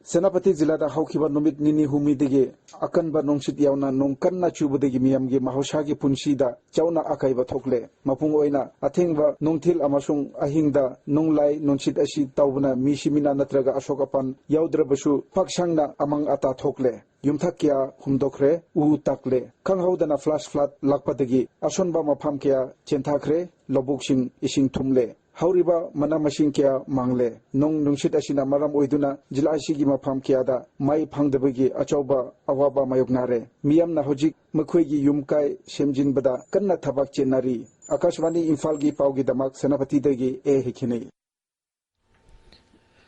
ꯁꯦꯅꯥꯄꯇꯤ ꯖꯤꯂꯥꯗ ꯍꯧꯈꯤꯕ ꯅꯨꯃꯤꯠ ꯅꯤꯅꯤ ꯍꯨꯝꯅꯤꯗꯒꯤ ꯑꯀꯟꯕ ꯅꯨꯡꯁꯤꯠ ꯌꯥꯎꯅ ꯅꯣꯡ ꯀꯟꯅ ꯆꯨꯕꯗꯒꯤ ꯃꯤꯌꯥꯝꯒꯤ ꯃꯍꯧꯁꯥꯒꯤ ꯄꯨꯟꯁꯤꯗ ꯆꯥꯎꯅ ꯑꯀꯥꯏꯕ ꯊꯣꯛꯂꯦ꯫ ꯃꯄꯨꯡ ꯑꯣꯏꯅ ꯑꯊꯦꯡꯕ ꯅꯨꯡꯊꯤꯜ ꯑꯃꯁꯨꯡ ꯑꯍꯤꯡꯗ ꯅꯣꯡꯂꯩ ꯅꯨꯡꯁꯤꯠ ꯑꯁꯤ ꯇꯧꯕꯅ ꯃꯤ ꯁꯤꯃꯤꯅꯥ ꯅꯠꯇ꯭ꯔꯒ ꯑꯁꯣꯛ ꯑꯄꯟ ꯌꯥꯎꯗ꯭ꯔꯕꯁꯨ ꯄꯥꯛ ꯁꯟꯅ ꯑꯃꯥꯡ ꯑꯇꯥ ꯊꯣꯛꯂꯦ꯫ ꯌꯨꯝꯊꯛ ꯀꯌꯥ ꯍꯨꯝꯗꯣꯛꯈ꯭ꯔꯦ, ꯎ ꯇꯛꯂꯦ꯫ ꯈꯪꯍꯧꯗꯅ ꯐ꯭ꯂꯥꯁ ꯐ꯭ꯂꯠ ꯂꯥꯛꯄꯗꯒꯤ ꯑꯁꯣꯟꯕ ꯃꯐꯝ ꯀꯌꯥ ꯆꯦꯟꯊꯈ꯭ꯔꯦ, ꯂꯧꯕꯨꯛꯁꯤꯡ ꯏꯁꯤꯡ ꯊꯨꯝꯂꯦ꯫ ꯍꯧꯔꯤꯕ ꯃꯅꯥ ꯃꯁꯤꯡ ꯀꯌꯥ ꯃꯥꯡꯂꯦ꯫ ꯅꯣꯡ ꯅꯨꯡꯁꯤꯠ ꯑꯁꯤꯅ ꯃꯔꯝ ꯑꯣꯏꯗꯨꯅ ꯖꯤꯂꯥ ꯑꯁꯤꯒꯤ ꯃꯐꯝ ꯀꯌꯥꯗ ꯃꯩ ꯐꯪꯗꯕꯒꯤ ꯑꯆꯧꯕ ꯑꯋꯥꯕ ꯃꯥꯌꯣꯛꯅꯔꯦ꯫ ꯃꯤꯌꯥꯝꯅ ꯍꯧꯖꯤꯛ ꯃꯈꯣꯏꯒꯤ ꯌꯨꯝ ꯀꯩ ꯁꯦꯝꯖꯤꯟꯕꯗ ꯀꯟꯅ ꯊꯕꯛ ꯆꯦꯟꯅꯔꯤ꯫ ꯑꯥꯀꯥꯁꯕꯥꯅꯤ ꯏꯝꯐꯥꯜꯒꯤ ꯄꯥꯎꯒꯤꯗꯃꯛ ꯁꯦꯅꯥꯄꯇꯤꯗꯒꯤ ꯑꯦ ꯍꯩꯈꯤꯅꯤ꯫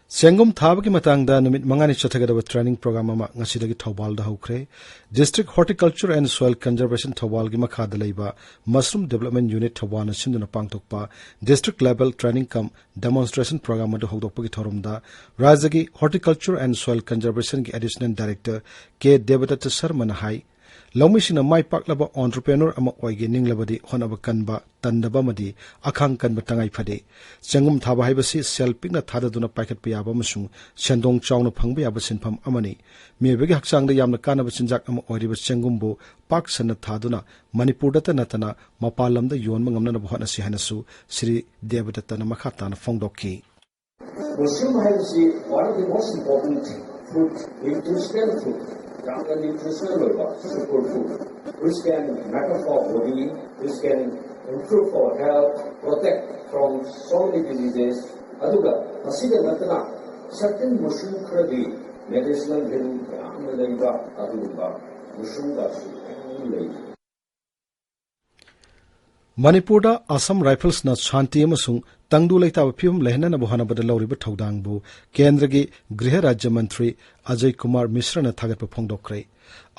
ꯆꯦꯡꯒꯨꯝ ꯊꯥꯕꯒꯤ ꯃꯇꯥꯡꯗ ꯅꯨꯃꯤꯠ ꯃꯉꯥꯅꯤ ꯆꯠꯊꯒꯗꯕ training program ꯑꯃ ꯉꯁꯤꯗꯒꯤ ꯊꯧꯕꯥꯜꯗ ꯍꯧꯈ꯭ꯔꯦ꯫ District Horticulture and Soil Conservation ꯊꯧꯕꯥꯜꯒꯤ ꯃꯈꯥꯗ ꯂꯩꯕ Mushroom Development Unit ꯊꯧꯕꯥꯜꯅ ꯁꯤꯟꯗꯨꯅ ꯄꯥꯡꯊꯣꯛꯄ district level training cum demonstration program ꯑꯗꯨ ꯍꯧꯗꯣꯛꯄꯒꯤ ꯊꯧꯔꯝꯗ ꯔꯥꯖ꯭ꯌꯒꯤ Horticulture and Soil Conservationꯒꯤ Additional Director ꯀꯦ ꯗꯦꯕꯗꯠꯇ ꯁꯔꯃꯅ ꯍꯥꯏ, ꯂꯧꯃꯤꯁꯤꯡꯅ ꯃꯥꯏ ꯄꯥꯛꯂꯕ entrepreneur ꯑꯃ ꯑꯣꯏꯒꯦ ꯅꯤꯡꯂꯕꯗꯤ ꯍꯣꯠꯅꯕ ꯀꯟꯕ, ꯇꯟꯗꯕ ꯑꯃꯗꯤ ꯑꯈꯥꯡ ꯀꯟꯕ ꯇꯉꯥꯏ ꯐꯗꯦ꯫ ꯆꯦꯡꯒꯨꯝ ꯊꯥꯕ ꯍꯥꯏꯕꯁꯤ ꯁꯦꯜ ꯄꯤꯛꯅ ꯊꯥꯗꯗꯨꯅ ꯄꯥꯏꯈꯠꯄ ꯌꯥꯕ ꯑꯃꯁꯨꯡ ꯁꯦꯟꯗꯣꯡ ꯆꯥꯎꯅ ꯐꯪꯕ ꯌꯥꯕ ꯁꯤꯟꯐꯝ ꯑꯃꯅꯤ꯫ ꯃꯤꯑꯣꯏꯕꯒꯤ ꯍꯛꯆꯥꯡꯗ ꯌꯥꯝꯅ ꯀꯥꯟꯅꯕ ꯆꯤꯟꯖꯥꯛ ꯑꯃ ꯑꯣꯏꯔꯤꯕ ꯆꯦꯡꯒꯨꯝꯕꯨ ꯄꯥꯛ ꯁꯟꯅ ꯊꯥꯗꯨꯅ ꯃꯅꯤꯄꯨꯔꯗꯇ ꯅꯠꯇꯅ ꯃꯄꯥꯟ ꯂꯝꯗ ꯌꯣꯟꯕ ꯉꯝꯅꯅꯕ ꯍꯣꯠꯅꯁꯤ ꯍꯥꯏꯅꯁꯨ ꯁ꯭ꯔꯤ ꯗꯦꯕꯗꯠꯇꯅ ꯃꯈꯥ ꯇꯥꯅ ꯐꯣꯡꯗꯣꯛꯈꯤ꯫ Mushroom ꯍꯥꯏꯕꯁꯤ one of the most important fruit, nutritional fruit, ꯌꯥꯝꯅ nutritional ꯑꯣꯏꯕ super food, which can matter for body, which can improve our health, protect from so many diseases. ꯑꯗꯨꯒ ꯃꯁꯤꯗ ꯅꯠꯇꯅ certain mushroom ꯈꯔꯗꯤ medicinal value ꯌꯥꯝꯅ ꯂꯩꯕ ꯑꯗꯨꯒꯨꯝꯕ mushroomꯒꯁꯨ ꯃꯌꯥꯝ ꯑꯃ ꯂꯩ꯫ ꯃꯅꯤꯄꯨꯔꯗ Assam Riflesꯅ ꯁꯥꯟꯇꯤ ꯑꯃꯁꯨꯡ ꯇꯪꯗꯨ ꯂꯩꯇꯥꯕ ꯐꯤꯕꯝ ꯂꯩꯍꯟꯅꯅꯕ ꯍꯣꯠꯅꯕꯗ ꯂꯧꯔꯤꯕ ꯊꯧꯗꯥꯡꯕꯨ ꯀꯦꯟꯗ꯭ꯔꯒꯤ ꯒ꯭ꯔꯤꯍ ꯔꯥꯖ꯭ꯌ ꯃꯟꯇ꯭ꯔꯤ ꯑꯖꯌ ꯀꯨꯃꯥꯔ ꯃꯤꯁ꯭ꯔꯅ ꯊꯥꯒꯠꯄ ꯐꯣꯡꯗꯣꯛꯈ꯭ꯔꯦ꯫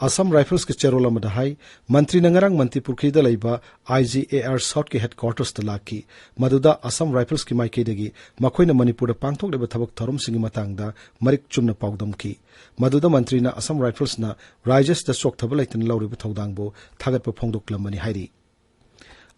Assam Riflesꯀꯤ ꯆꯦꯔꯣꯜ ꯑꯃꯗ ꯍꯥꯏ, ꯃꯟꯇ꯭ꯔꯤꯅ ꯉꯔꯥꯡ ꯃꯟꯇ꯭ꯔꯤꯄꯨꯈ꯭ꯔꯤꯗ ꯂꯩꯕ I G A R Southꯀꯤ headquartersꯇ ꯂꯥꯛꯈꯤ꯫ ꯃꯗꯨꯗ Assam Riflesꯀꯤ ꯃꯥꯏꯀꯩꯗꯒꯤ ꯃꯈꯣꯏꯅ ꯃꯅꯤꯄꯨꯔꯗ ꯄꯥꯡꯊꯣꯛꯂꯤꯕ ꯊꯕꯛ ꯊꯧꯔꯝꯁꯤꯡꯒꯤ ꯃꯇꯥꯡꯗ ꯃꯔꯤꯛ ꯆꯨꯝꯅ ꯄꯥꯎꯗꯝꯈꯤ꯫ ꯃꯗꯨꯗ ꯃꯟꯇ꯭ꯔꯤꯅ Assam Riflesꯅ ꯔꯥꯖ꯭ꯌꯁꯤꯗ ꯆꯣꯛꯊꯕ ꯂꯩꯇꯅ ꯂꯧꯔꯤꯕ ꯊꯧꯗꯥꯡꯕꯨ ꯊꯥꯒꯠꯄ ꯐꯣꯡꯗꯣꯛꯂꯝꯕꯅꯤ ꯍꯥꯏꯔꯤ꯫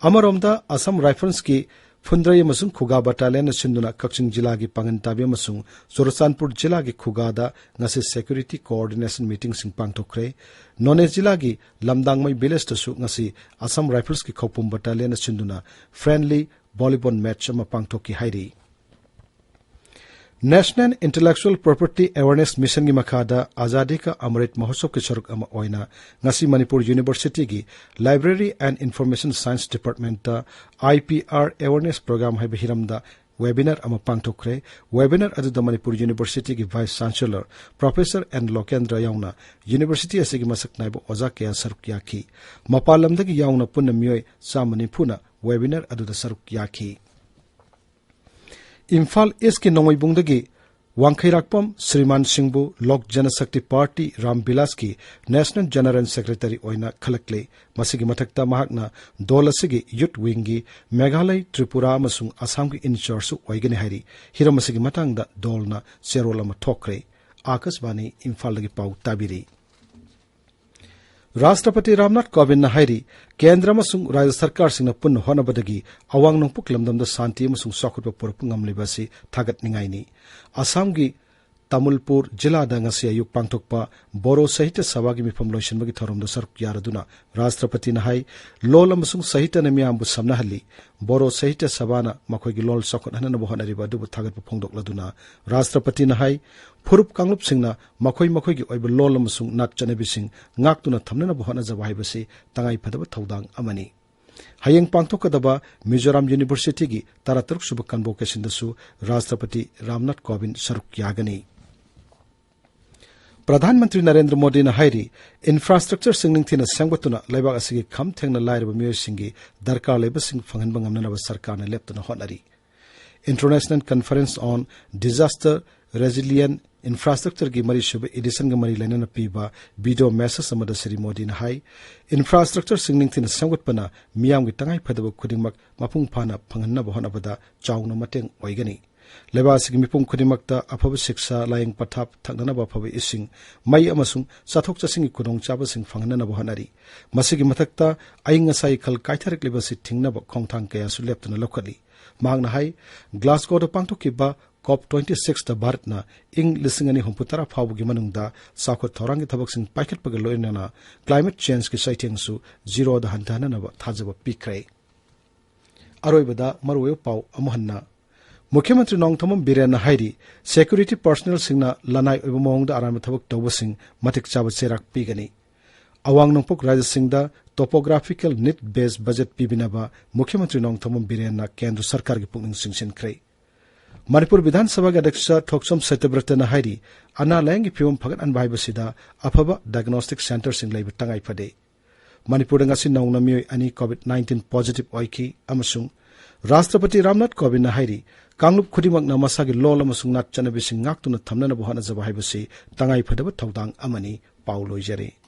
ꯑꯃꯔꯣꯝꯗ Assam Riflesꯀꯤ ꯐꯨꯟꯗ꯭ꯔꯩ ꯑꯃꯁꯨꯡ ꯈꯨꯒꯥ battalionꯅ ꯁꯤꯟꯗꯨꯅ ꯀꯛꯆꯤꯡ ꯖꯤꯂꯥꯒꯤ ꯄꯥꯡꯒꯟ ꯇꯥꯕꯤ ꯑꯃꯁꯨꯡ ꯆꯨꯔꯆꯥꯟꯄꯨꯔ ꯖꯤꯂꯥꯒꯤ ꯈꯨꯒꯥꯗ ꯉꯁꯤ security coordination meetingꯁꯤꯡ ꯄꯥꯡꯊꯣꯛꯈ꯭ꯔꯦ꯫ ꯅꯣꯅꯦ ꯖꯤꯂꯥꯒꯤ ꯂꯝꯗꯥꯡꯃꯩ villageꯇꯁꯨ ꯉꯁꯤ Assam Riflesꯀꯤ ꯈꯧꯄꯨꯝ battalionꯅ ꯁꯤꯟꯗꯨꯅ friendly volleyball match ꯑꯃ ꯄꯥꯡꯊꯣꯛꯈꯤ ꯍꯥꯏꯔꯤ꯫ National Intellectual Property Awareness Missionꯒꯤ ꯃꯈꯥꯗ Azadi Ka Amrit Mahotsavꯒꯤ ꯁꯔꯨꯛ ꯑꯃ ꯑꯣꯏꯅ ꯉꯁꯤ Manipur Universityꯒꯤ Library and Information Science Departmentꯇ I P R Awareness Program ꯍꯥꯏꯕ ꯍꯤꯔꯝꯗ webinar ꯑꯃ ꯄꯥꯡꯊꯣꯛꯈ꯭ꯔꯦ꯫ Webinar ꯑꯗꯨꯗ Manipur Universityꯒꯤ Vice Chancellor Professor N Lokendra ꯌꯥꯎꯅ university ꯑꯁꯤꯒꯤ ꯃꯁꯛ ꯅꯥꯏꯕ ꯑꯣꯖꯥ ꯀꯌꯥ ꯁꯔꯨꯛ ꯌꯥꯈꯤ꯫ ꯃꯄꯥꯟ ꯂꯝꯗꯒꯤ ꯌꯥꯎꯅ ꯄꯨꯟꯅ ꯃꯤꯑꯣꯏ ꯆꯥꯝꯃ ꯅꯤꯐꯨꯅ webinar ꯑꯗꯨꯗ ꯁꯔꯨꯛ ꯌꯥꯈꯤ꯫ ꯏꯝꯐꯥꯜ Eastꯀꯤ ꯅꯣꯡꯃꯩꯕꯨꯡꯗꯒꯤ ꯋꯥꯡꯈꯩꯔꯥꯛꯄꯝ ꯁ꯭ꯔꯤꯃꯥꯟ ꯁꯤꯡꯕꯨ ꯂꯣꯛ ꯖꯅꯁꯛꯇꯤ ꯄꯥꯔꯇꯤ ꯔꯥꯝ ꯕꯤꯂꯥꯁꯀꯤ ꯅꯦꯁꯅꯦꯜ ꯖꯦꯅꯔꯦꯜ ꯁꯦꯀ꯭ꯔꯦꯇꯔꯤ ꯑꯣꯏꯅ ꯈꯜꯂꯛꯂꯦ꯫ ꯃꯁꯤꯒꯤ ꯃꯊꯛꯇ ꯃꯍꯥꯛꯅ ꯗꯣꯜ ꯑꯁꯤꯒꯤ ꯌꯨꯠ ꯋꯤꯡꯒꯤ ꯃꯦꯘꯥꯂꯌ, ꯇ꯭ꯔꯤꯄꯨꯔꯥ ꯑꯃꯁꯨꯡ ꯑꯁꯥꯝꯒꯤ ꯏꯟꯆꯥꯔꯖꯁꯨ ꯑꯣꯏꯒꯅꯤ ꯍꯥꯏꯔꯤ꯫ ꯍꯤꯔꯝ ꯑꯁꯤꯒꯤ ꯃꯇꯥꯡꯗ ꯗꯣꯜꯅ ꯆꯦꯔꯣꯜ ꯑꯃ ꯊꯣꯛꯈ꯭ꯔꯦ꯫ ꯑꯥꯀꯥꯁꯕꯥꯅꯤ ꯏꯝꯐꯥꯜꯗꯒꯤ ꯄꯥꯎ ꯇꯥꯕꯤꯔꯤ꯫ ꯔꯥꯁꯇ꯭ꯔꯄꯇꯤ ꯔꯥꯝꯅꯥꯊ ꯀꯣꯕꯤꯟꯗꯅ ꯍꯥꯏꯔꯤ, ꯀꯦꯟꯗ꯭ꯔ ꯑꯃꯁꯨꯡ ꯔꯥꯖ꯭ꯌ ꯁꯔꯀꯥꯔꯁꯤꯡꯅ ꯄꯨꯟꯅ ꯍꯣꯠꯅꯕꯗꯒꯤ ꯑꯋꯥꯡ ꯅꯣꯡꯄꯣꯛ ꯂꯝꯗꯝꯗ ꯁꯥꯟꯇꯤ ꯑꯃꯁꯨꯡ ꯆꯥꯎꯈꯠꯄ ꯄꯨꯔꯛꯄ ꯉꯝꯂꯤꯕ ꯑꯁꯤ ꯊꯥꯒꯠꯅꯤꯡꯉꯥꯏꯅꯤ꯫ ꯑꯁꯥꯝꯒꯤ ꯇꯥꯃꯨꯜꯄꯨꯔ ꯖꯤꯂꯥꯗ ꯉꯁꯤ ꯑꯌꯨꯛ ꯄꯥꯡꯊꯣꯛꯄ ꯕꯣꯔꯣ ꯁꯥꯍꯤꯇ꯭ꯌ ꯁꯚꯥꯒꯤ ꯃꯤꯐꯝ ꯂꯣꯏꯁꯤꯟꯕꯒꯤ ꯊꯧꯔꯝꯗ ꯁꯔꯨꯛ ꯌꯥꯔꯗꯨꯅ ꯔꯥꯁꯇ꯭ꯔꯄꯇꯤꯅ ꯍꯥꯏ, ꯂꯣꯜ ꯑꯃꯁꯨꯡ ꯁꯥꯍꯤꯇ꯭ꯌꯅ ꯃꯤꯌꯥꯝꯕꯨ ꯁꯝꯅꯍꯜꯂꯤ꯫ ꯕꯣꯔꯣ ꯁꯥꯍꯤꯇ꯭ꯌ ꯁꯚꯥꯅ ꯃꯈꯣꯏꯒꯤ ꯂꯣꯜ ꯆꯥꯎꯈꯠꯍꯟꯅꯕ ꯍꯣꯠꯅꯔꯤꯕ ꯑꯗꯨꯕꯨ ꯊꯥꯒꯠꯄ ꯐꯣꯡꯗꯣꯛꯂꯗꯨꯅ ꯔꯥꯁꯇ꯭ꯔꯄꯇꯤꯅ ꯍꯥꯏ, ꯐꯨꯔꯨꯞ ꯀꯥꯡꯂꯨꯞꯁꯤꯡꯅ ꯃꯈꯣꯏ ꯃꯈꯣꯏꯒꯤ ꯑꯣꯏꯕ ꯂꯣꯜ ꯑꯃꯁꯨꯡ ꯅꯥꯠ ꯆꯠꯅꯕꯤꯁꯤꯡ ꯉꯥꯛꯇꯨꯅ ꯊꯝꯅꯅꯕ ꯍꯣꯠꯅꯖꯕ ꯍꯥꯏꯕꯁꯤ ꯇꯉꯥꯏꯐꯗꯕ ꯊꯧꯗꯥꯡ ꯑꯃꯅꯤ꯫ ꯍꯌꯦꯡ ꯄꯥꯡꯊꯣꯛꯀꯗꯕ ꯃꯤꯖꯣꯔꯥꯝ ꯌꯨꯅꯤꯚꯔꯁꯤꯇꯤꯒꯤ ꯇꯔꯥꯇꯔꯨꯛ ꯁꯨꯕ ꯀꯟꯚꯣꯀꯦꯁꯟꯗꯁꯨ ꯔꯥꯁꯇ꯭ꯔꯄꯇꯤ ꯔꯥꯝꯅꯥꯊ ꯀꯣꯕꯤꯟꯗ ꯁꯔꯨꯛ ꯌꯥꯒꯅꯤ꯫ ꯄ꯭ꯔꯙꯥꯟ ꯃꯟꯇ꯭ꯔꯤ ꯅꯔꯦꯟꯗ꯭ꯔ ꯃꯣꯗꯤꯅ ꯍꯥꯏꯔꯤ, ꯏꯟꯐ꯭ꯔꯥꯁ꯭ꯇ꯭ꯔꯛꯆꯔꯁꯤꯡ ꯅꯤꯡꯊꯤꯅ ꯁꯦꯝꯒꯠꯇꯨꯅ ꯂꯩꯕꯥꯛ ꯑꯁꯤꯒꯤ ꯈꯝ ꯊꯦꯡꯅ ꯂꯥꯏꯔꯕ ꯃꯤꯑꯣꯏꯁꯤꯡꯒꯤ ꯗꯔꯀꯥꯔ ꯂꯩꯕꯁꯤꯡ ꯐꯪꯍꯟꯕ ꯉꯝꯅꯅꯕ ꯁꯔꯀꯥꯔꯅ ꯂꯦꯞꯇꯅ ꯍꯣꯠꯅꯔꯤ꯫ International Conference on Disaster Resilient Infrastructureꯒꯤ ꯃꯔꯤꯁꯨꯕ ꯏꯗꯤꯁꯟꯒ ꯃꯔꯤ ꯂꯩꯅꯅ ꯄꯤꯕ ꯚꯤꯗꯤꯑꯣ ꯃꯦꯁꯦꯖ ꯑꯃꯗ ꯁ꯭ꯔꯤ ꯃꯣꯗꯤꯅ ꯍꯥꯏ, ꯏꯟꯐ꯭ꯔꯥꯁ꯭ꯇ꯭ꯔꯛꯆꯔꯁꯤꯡ ꯅꯤꯡꯊꯤꯅ ꯁꯦꯝꯒꯠꯄꯅ ꯃꯤꯌꯥꯝꯒꯤ ꯇꯉꯥꯏꯐꯗꯕ ꯈꯨꯗꯤꯡꯃꯛ ꯃꯄꯨꯡ ꯐꯥꯅ ꯐꯪꯍꯟꯅꯕ ꯍꯣꯠꯅꯕꯗ ꯆꯥꯎꯅ ꯃꯇꯦꯡ ꯑꯣꯏꯒꯅꯤ꯫ ꯂꯩꯕꯥꯛ ꯑꯁꯤꯒꯤ ꯃꯤꯄꯨꯝ ꯈꯨꯗꯤꯡꯃꯛꯇ ꯑꯐꯕ ꯁꯤꯛꯁꯥ, ꯂꯥꯌꯦꯡ ꯄꯊꯥꯞ, ꯊꯛꯅꯅꯕ ꯑꯐꯕ ꯏꯁꯤꯡ, ꯃꯩ ꯑꯃꯁꯨꯡ ꯆꯠꯊꯣꯛ ꯆꯠꯁꯤꯟꯒꯤ ꯈꯨꯗꯣꯡꯆꯥꯕꯁꯤꯡ ꯐꯪꯍꯟꯅꯕ ꯍꯣꯠꯅꯔꯤ꯫ ꯃꯁꯤꯒꯤ ꯃꯊꯛꯇ ꯑꯏꯪ ꯑꯁꯥꯒꯤ ꯈꯜ ꯀꯥꯏꯊꯔꯛꯂꯤꯕ ꯑꯁꯤ ꯊꯤꯡꯅꯕ ꯈꯣꯡꯊꯥꯡ ꯀꯌꯥꯁꯨ ꯂꯦꯞꯇꯅ ꯂꯧꯈꯠꯂꯤ꯫ ꯃꯍꯥꯛꯅ ꯍꯥꯏ, ꯒ꯭ꯂꯥꯁꯒꯣꯗ ꯄꯥꯡꯊꯣꯛꯈꯤꯕ ꯀꯣꯞ ꯇ꯭ꯋꯦꯟꯇꯤ ꯁꯤꯛꯁꯇ ꯚꯥꯔꯠꯅ ꯏꯪ ꯂꯤꯁꯤꯡ ꯑꯅꯤ ꯍꯨꯝꯐꯨ ꯇꯔꯥ ꯐꯥꯎꯕꯒꯤ ꯃꯅꯨꯡꯗ ꯆꯥꯎꯈꯠ ꯊꯧꯔꯥꯡꯒꯤ ꯊꯕꯛꯁꯤꯡ ꯄꯥꯏꯈꯠꯄꯒ ꯂꯣꯏꯅꯅ ꯀ꯭ꯂꯥꯏꯃꯦꯠ ꯆꯦꯟꯖꯀꯤ ꯆꯩꯊꯦꯡꯁꯨ ꯖꯤꯔꯣꯗ ꯍꯟꯊꯍꯟꯅꯕ ꯊꯥꯖꯕ ꯄꯤꯈ꯭ꯔꯦ꯫ ꯑꯔꯣꯏꯕꯗ ꯃꯔꯨꯑꯣꯏꯕ ꯄꯥꯎ ꯑꯃꯨꯛ ꯍꯟꯅ꯫ ꯃꯨꯈ꯭ꯌ ꯃꯟꯇ꯭ꯔꯤ ꯅꯣꯡꯊꯣꯝꯕꯝ ꯕꯤꯔꯦꯟꯅ ꯍꯥꯏꯔꯤ, ꯁꯦꯀ꯭ꯌꯨꯔꯤꯇꯤ ꯄꯔꯁꯅꯦꯜꯁꯤꯡꯅ ꯂꯅꯥꯏ ꯑꯣꯏꯕ ꯃꯑꯣꯡꯗ ꯑꯔꯥꯟꯕ ꯊꯕꯛ ꯇꯧꯕꯁꯤꯡ ꯃꯇꯤꯛ ꯆꯥꯕ ꯆꯩꯔꯥꯛ ꯄꯤꯒꯅꯤ꯫ ꯑꯋꯥꯡ ꯅꯣꯡꯄꯣꯛ ꯔꯥꯖ꯭ꯌꯁꯤꯡꯗ ꯇꯣꯄꯣꯒ꯭ꯔꯥꯐꯤꯀꯦꯜ ꯅꯤꯗ ꯕꯦꯁ ꯕꯖꯦꯠ ꯄꯤꯕꯤꯅꯕ ꯃꯨꯈ꯭ꯌ ꯃꯟꯇ꯭ꯔꯤ ꯅꯣꯡꯊꯣꯝꯕꯝ ꯕꯤꯔꯦꯟꯅ ꯀꯦꯟꯗ꯭ꯔ ꯁꯔꯀꯥꯔꯒꯤ ꯄꯨꯛꯅꯤꯡ ꯆꯤꯡꯁꯤꯟꯈ꯭ꯔꯦ꯫ ꯃꯅꯤꯄꯨꯔ ꯕꯤꯙꯥꯟ ꯁꯚꯥꯒꯤ ꯑꯗ꯭ꯌꯛꯁ ꯊꯣꯛꯆꯣꯝ ꯁꯇ꯭ꯌꯕ꯭ꯔꯇꯅ ꯍꯥꯏꯔꯤ, ꯑꯅꯥ ꯂꯥꯌꯦꯡꯒꯤ ꯐꯤꯕꯝ ꯐꯒꯠꯍꯟꯕ ꯍꯥꯏꯕꯁꯤꯗ ꯑꯐꯕ ꯗꯥꯏꯒꯅꯣꯁꯇꯤꯛ ꯁꯦꯟꯇꯔꯁꯤꯡ ꯂꯩꯕ ꯇꯉꯥꯏ ꯐꯗꯦ꯫ ꯃꯅꯤꯄꯨꯔꯗ ꯉꯁꯤ ꯅꯧꯅ ꯃꯤꯑꯣꯏ ꯑꯅꯤ ꯀꯣꯚꯤꯗ ꯅꯥꯏꯟꯇꯤꯟ ꯄꯣꯖꯤꯇꯤꯚ ꯑꯣꯏꯈꯤ ꯑꯃꯁꯨꯡ ꯔꯥꯁꯇ꯭ꯔꯄꯇꯤ ꯔꯥꯝꯅꯥꯊ ꯀꯣꯕꯤꯟꯗꯅ ꯍꯥꯏꯔꯤ, ꯀꯥꯡꯂꯨꯞ ꯈꯨꯗꯤꯡꯃꯛꯅ ꯃꯁꯥꯒꯤ ꯂꯣꯜ ꯑꯃꯁꯨꯡ ꯅꯥꯠ ꯆꯠꯅꯕꯤꯁꯤꯡ ꯉꯥꯛꯇꯨꯅ ꯊꯝꯅꯅꯕ ꯍꯣꯠꯅꯖꯕ ꯍꯥꯏꯕꯁꯤ ꯇꯉꯥꯏꯐꯗꯕ ꯊꯧꯗꯥꯡ ꯑꯃꯅꯤ꯫ ꯄꯥꯎ ꯂꯣꯏꯖꯔꯦ꯫